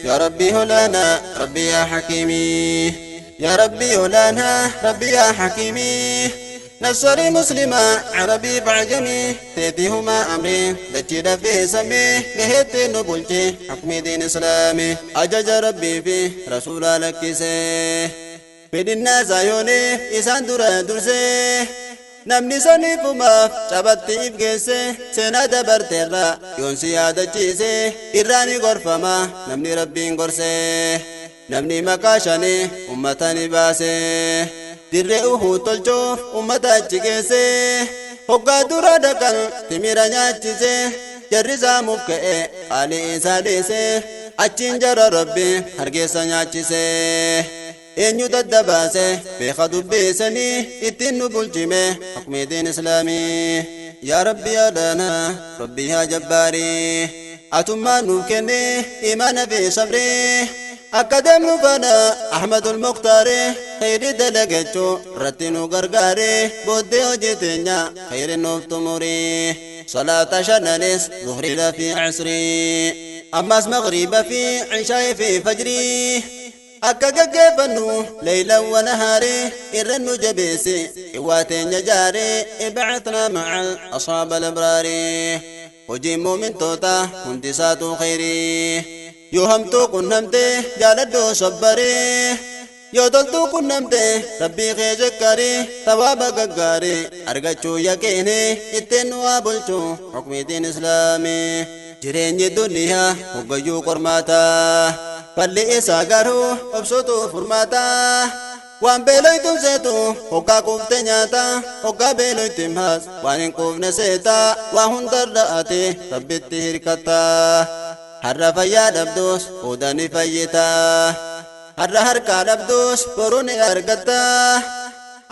يا ربي هلانا ربي يا حكيمي يا ربي هلانا ربي يا حكيمي نصري مسلمة عربي بعجمي تيتيهما أمري دجي في سمي لهيت نبولتي حكمي دين إسلامي أجج ربي في رسول لكسي في الناس عيوني إسان درا درسي namni saniifumaaf cabatti if geesse seenaa dabarteerra yoon si yaadachiise irraa ni gorfama namni rabbiin gorse namni maqaa shanii ummata ni baase dirree uhuu tolchuuf ummata achi geesse hoggaa dura dhaqan timira nyaachise jarri saamuuf ka'e qaalii isaa dhiise achiin jara rabbi hargeessa nyaachise. Eenyu daddabaase beeka dubbiisanii ittiin nu bulchime hukmii diin islaamii yaa rabbi yaa laanaa rabbi yaa jabbaarii atummaa nuuf kenne imaana fi sabrii akka deemnu faana ahmadul muktaarii khayrii dalagachuu irratti nu gargaare booddee hojii teenya khayri nuuf xumurii salaata shananis zuhriidha fi casrii ammas magriiba fi cishaa'i fi fajrii akka gaggeeffannu leylan wanahaari irra nu jabeesse iwaateenya jaare ibcatnaa maca ashaaba alabraari hojiin muumintoota hundi isaatu khayrii yoo hamtuu qunnamte jaaladhoo sabbarii yoo toltuu qunnamte rabbii kee shakkarii thawaaba gaggaarii argachuu yaqiini ittiin nu haa bulchu hukmii diin islaamii jireenyi duniyaa hoggayyuu qormaataa falli isaa garuu obsutu furmaata waan beeloytu seetu hoggaa quufte nyaata hoggaa beeloytu himaas waan hin quufne seeta waa hundarra ati rabbitti hirkatta har'a fayyaa dhabdus booda ni fayyita har'a harkaa dhabdus boruu ni argatta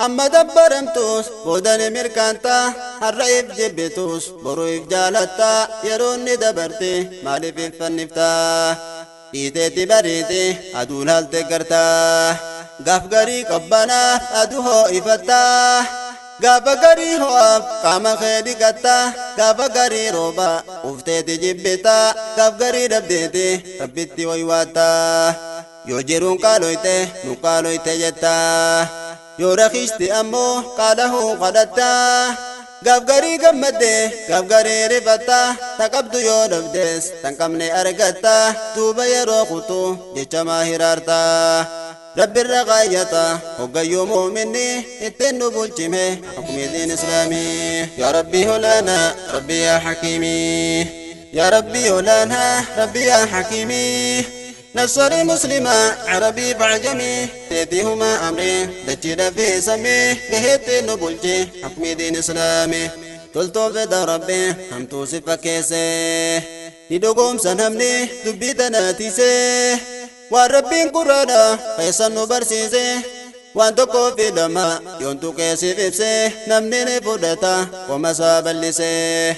amma dabbaramtus booda ni mirkaanta har'a if jibbitus boruu if jaalatta yeroon ni dabarte maaliif if fannifta dhiiteetti bareete aduun halte gartaa gaaf garii qabbanaaf aduu hoo'ifattaa gaafa garii ho'aaf qaama kee dhiqattaa gaafa garii rooba ufteeti jibbitaa gaaf garii dhabdeeti rabbitti waywaattaa yoo jiruun qaaloyte nu qaaloyte jettaa yoo rakiishti ammoo qaalahuu kadhattaa gaaf garii gammadde gaaf garii rifattaa ta qabdu yoo dhabdes tan qabne argatta duuba yeroo kutu jechamaa hiraartaa rabbirra qaayyata hoggayyuu muuminni ittiin nu bulchime hukmii diin islaamii yaa rabbii olaanaa rabbi yaa hakiimii yaa rabbii olaanaa rabbi yaa hakiimii نصري مسلمة عربي بعجمي تيتيهما أمري دجي في سمي لهيتي نبولتي حكمي دين إسلامي تلتو في ربي همتو سفا كيسي ندوغوم سنمني دبي تناتيسي والربين قرانا قيسا نبرسيسي وان تكو في لما يونتو كيسي فيبسي نمني نفودتا ومسا بلسي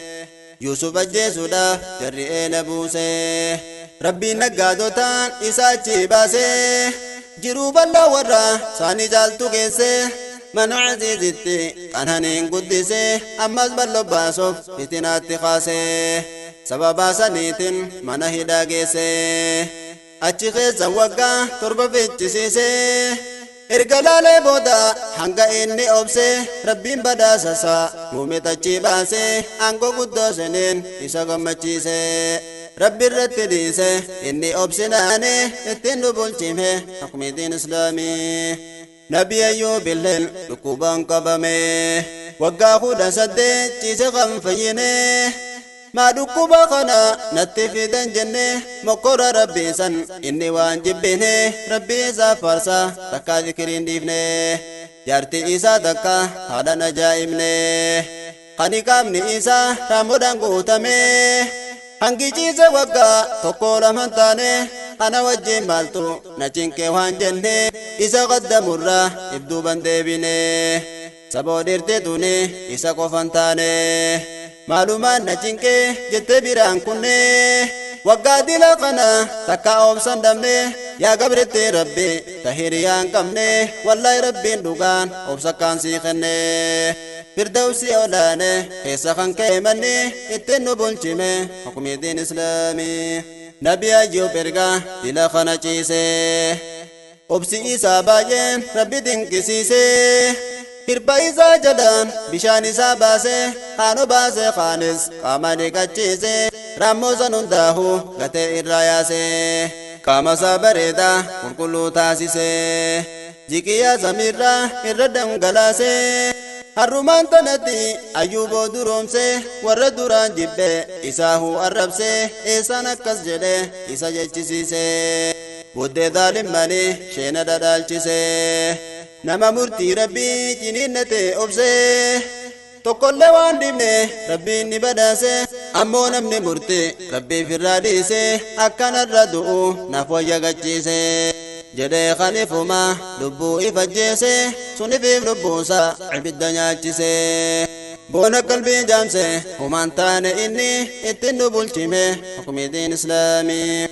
يوسف الجيسودا جرئي نبوسي rabbiin naggaadotaan isa achi baasee jiruu bal'aa warra saanii caaltu geesse mana aziizitti qananiin guddisee ammas bal'oo baasuuf fitinaatti kaasee sababaa saniitiin mana hidhaa geesse achi keessa waggaa 7 fichisiisee erga laalee booda hanga inni obsee rabbiin badhaasasaa muumitachi baasee aangoo guddoo saniin isa gammachiise. ربي الرتديسه إني أبسناني إتين بولتيمه حكمي دين إسلامي نبي أيوب الليل ركوبان قبمي وقاخو دسدي تيسي غنفيني ما ركوبا خنا نتفي دنجني مقر ربي سن إني وان جبيني ربي زافرسا تكا ذكرين ديفني جارتي إيسا تكا هذا نجايمني خاني قامني إيسا رامودان قوتمي hangi ciise waggaa tokko laman taane ana wajjin maaltu na cinqee waan jenne isa qaddamurraa ibduuban deebine saboo dhirte tuni isa qofan taane maalumaan na cinqee jette biraan kunne waggaa dila kana takka oobsan dhabne yaa gabritti rabbi ta hiriyaan qabne wallaahi rabbiin dhugaan obsa kaan sii kenne firdawsi olaane keessa kan keemanne ittiin nu bulchime hukmii diin islaamii. Nabi Ayyub ergaa dila kana ciise. Obsi isaa baay'een Rabbi dinqisiise. Hirba isaa jalaan bishaan isaa baase, haano baase kaanis qaama dhiqachiise. Raammoo san hundaahu gatee irraa yaase. Qaama isaa bareedaa qulqulluu taasise. Jiqiyyaa samiirraa irra dhangalaase. Harrumaan tanatti Ayyuuboo duroomse, warra duraan jibbe isaahuu arrabse, eessaan akkas jedhe isa jechisiise. Buddee zaalimmanii sheena dhadhaalchise. Nama murtii Rabbii ciniinnate obse. Tokkollee waan dhibne Rabbiin ni badhaase. Ammoo namni murtii Rabbiif irraa dhiise akkanarra du'u naaf wayya gachiise. Jedhee kanifuma lubbuu ifajjeese, sunifiif lubbuusaa ibidda nyaachise. Boona qalbii jaamse humaan taane inni ittiin nu bulchime hukumiitiin islaamii.